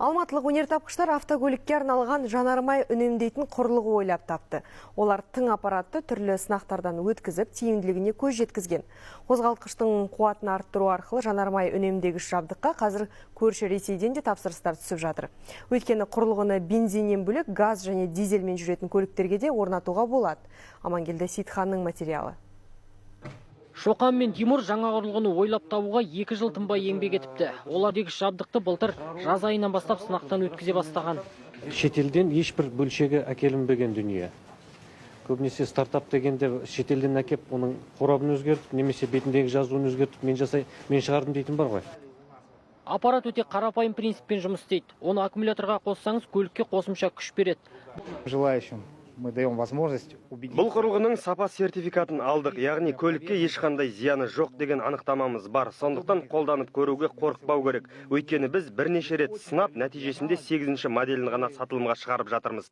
Алматылық өнертапқыштар автокөлікке арналған жанармай үнемдейтін құрылғы ойлап тапты. Олар тың аппаратты түрлі сынақтардан өткізіп, тиімділігіне көз жеткізген. Қозғалтқыштың қуатын арттыру арқылы жанармай үнемдегіш жабдыққа қазір көрші Ресейден де тапсырыстар түсіп жатыр. Өйткені құрылғыны бензиннен бөлек газ және дизельмен жүретін көліктерге де орнатуға болады. Амангелді Сейітханның материалы. Шоқан мен Тимур жаңа құрылғыны ойлап табуға 2 жыл тынбай еңбек етіпті. Олар жабдықты былтыр жаз айынан бастап сынақтан өткізе бастаған. Шетелден ешбір бөлшегі әкелінбеген дүние. Көбінесе стартап дегенде шетелден әкеп, оның қорабын өзгертіп немесе бетіндегі жазуын өзгертіп, мен жасай, мен шығардым дейтін бар ғой. Аппарат өте қарапайым принциппен жұмыс істейді. Оны аккумуляторға қоссаңыз, көлікке қосымша күш береді. Желающим мы даем возможность убедиться. Бұл құрылғының сапа сертификатын алдық, яғни көлікке ешқандай зияны жоқ деген анықтамамыз бар. Сондықтан қолданып көруге қорықпау керек. Өйткені біз бірнеше рет сынап, нәтижесінде сегізінші моделін ғана сатылымға шығарып жатырмыз.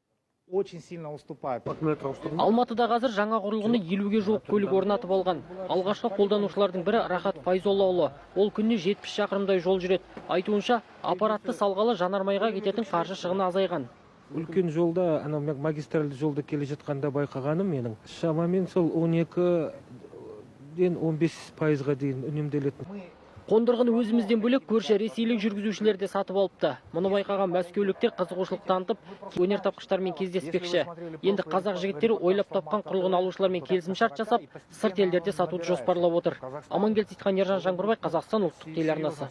Очень сильно уступает. Алматыда қазір жаңа құрылғыны 50-ге жуық көлік орнатып алған. Алғашқы қолданушылардың бірі — Рахат Файзоллаұлы. Ол күніне 70 шақырымдай жол жүреді. Айтуынша, аппаратты салғалы жанармайға кететін қаржы шығыны азайған. Үлкен жолда, анау магистральды жолда келе жатқанда байқағаным, менің шамамен сол 12-ден 15%-ға дейін үнемделетін. Қондырғыны өзімізден бөлек көрші ресейлік жүргізушілер де сатып алыпты. Мұны байқаған мәскеуліктер қызығушылық танытып, өнертапқыштармен кездеспекші. Енді қазақ жігіттері ойлап тапқан құрылғыны алушылармен келісімшарт жасап, сырт елдерде сатуды жоспарлап отыр. Амангелді Сейітхан, Ержан Жаңбырбай, Қазақстан ұлттық телеарнасы.